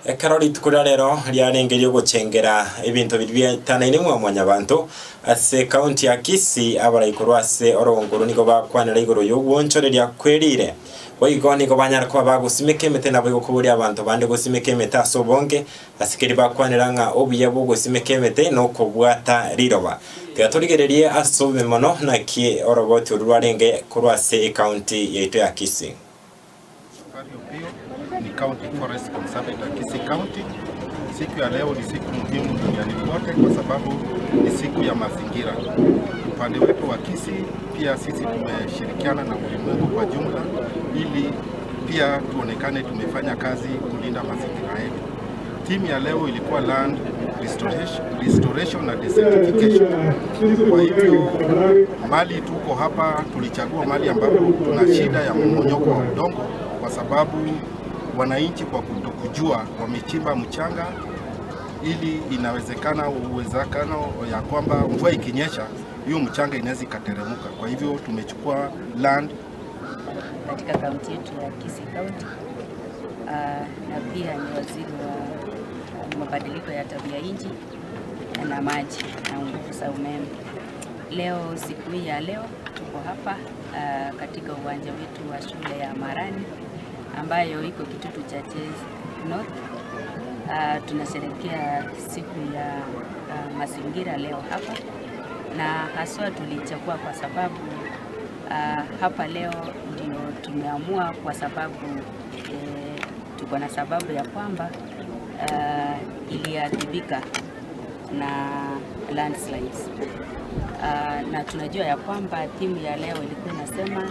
Ekero rituko ria rero riarenge riogochengera ebinto biria bietanaine mwa mwanyabanto ase ekaunti ya Kisii, abarai korwa ase orogongo orwo nigo bakwanera igoro y'ogwonchoreria kwerire. Boigo nigo banyara koba bagosimeka emete naboigo koboria abanto bande gosimeka emete ase obonge, ase keria bakwanera ng'a obuya bw'ogosimeka emete nokobwata riroba. Tiga torigererie ase obobe mono naki oroboti orwo rwarenge korwa ase ekaunti yaito ya Kisii. Safari Opio ni County Forest Conservator Kisii County. Siku ya leo ni siku muhimu duniani kote kwa sababu ni siku ya mazingira. Upande wetu wa Kisii pia sisi tumeshirikiana na ulimwengu kwa jumla ili pia tuonekane tumefanya kazi kulinda mazingira yetu. Theme ya leo ilikuwa land restoration na desertification. Kwa hivyo mahali tuko hapa, tulichagua mahali ambapo tuna shida ya mmomonyoko wa udongo, kwa sababu wananchi kwa kutokujua wamechimba mchanga, ili inawezekana uwezekano ya kwamba mvua ikinyesha hiyo mchanga inaweza ikateremka. Kwa hivyo tumechukua land katika kaunti yetu ya Kisii County. Na pia ni waziri wa mabadiliko ya tabia nchi na maji na nguvu za umeme. Leo, siku hii ya leo, tuko hapa katika uwanja wetu wa shule ya Marani ambayo iko Kitutu Chache North. Tunasherehekea siku ya mazingira leo hapa, na haswa tulichagua kwa sababu hapa leo ndio tumeamua kwa sababu tuko na sababu ya kwamba iliathirika na landslides. Na tunajua ya kwamba theme ya leo ilikuwa inasema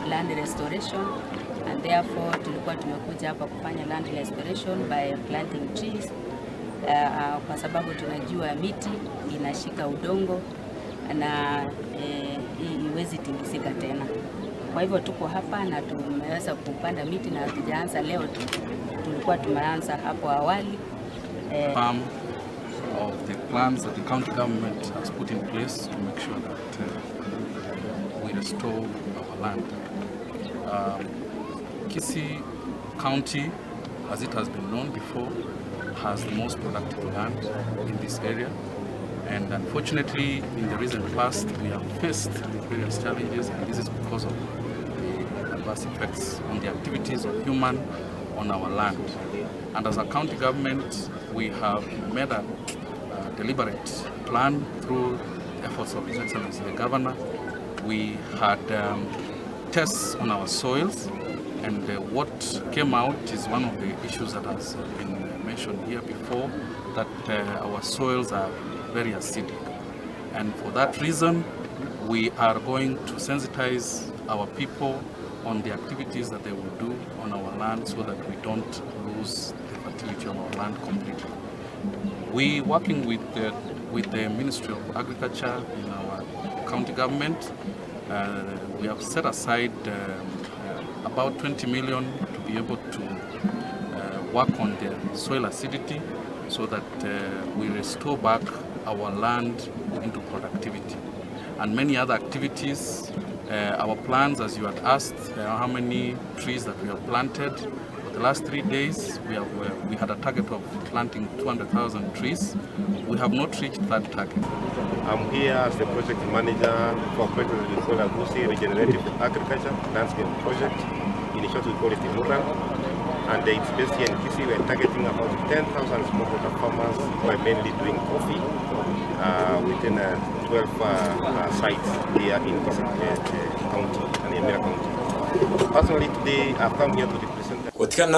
land restoration, and therefore tulikuwa tumekuja hapa kufanya land restoration by planting trees kwa sababu tunajua miti inashika udongo na iwezi tingisika tena. Kwa hivyo tuko hapa na tumeweza kupanda miti na hatujaanza leo tu, tulikuwa tumeanza hapo awali. Farm of the plans that the county government has put in place to make sure that we restore our land. Kisii County, as it has been known before, has the most productive land in this area. And unfortunately, in the recent past, we have faced various challenges, and this is because of the adverse effects on the activities of human on our land. And as a county government, we have made a deliberate plan through the efforts of His Excellency the Governor. We had tests on our soils, and what came out is one of the issues that has been mentioned here before, that our soils are very acidic. And for that reason, we are going to sensitize our people on the activities that they will do on our land so that we don't lose the fertility of our land completely. We working with the Ministry of Agriculture in our county government, we have set aside about 20 million to be able to work on the soil acidity so that we restore back our land into productivity and many other activities. Our plans, as you had asked, how many trees that we have planted. For the last 3 days, we had a target of planting 200,000 trees. We have not reached that target. I'm here as the project manager for a project that we call Agusi Regenerative Agriculture Landscape Project. In short, we call it MURAL. And it's based here in Kisii. We're targeting about 10,000 smallholder farmers who are mainly doing coffee within 12 sites here in Kisii County and Nyamira County. Personally, today I've come here to represent the Gotiga.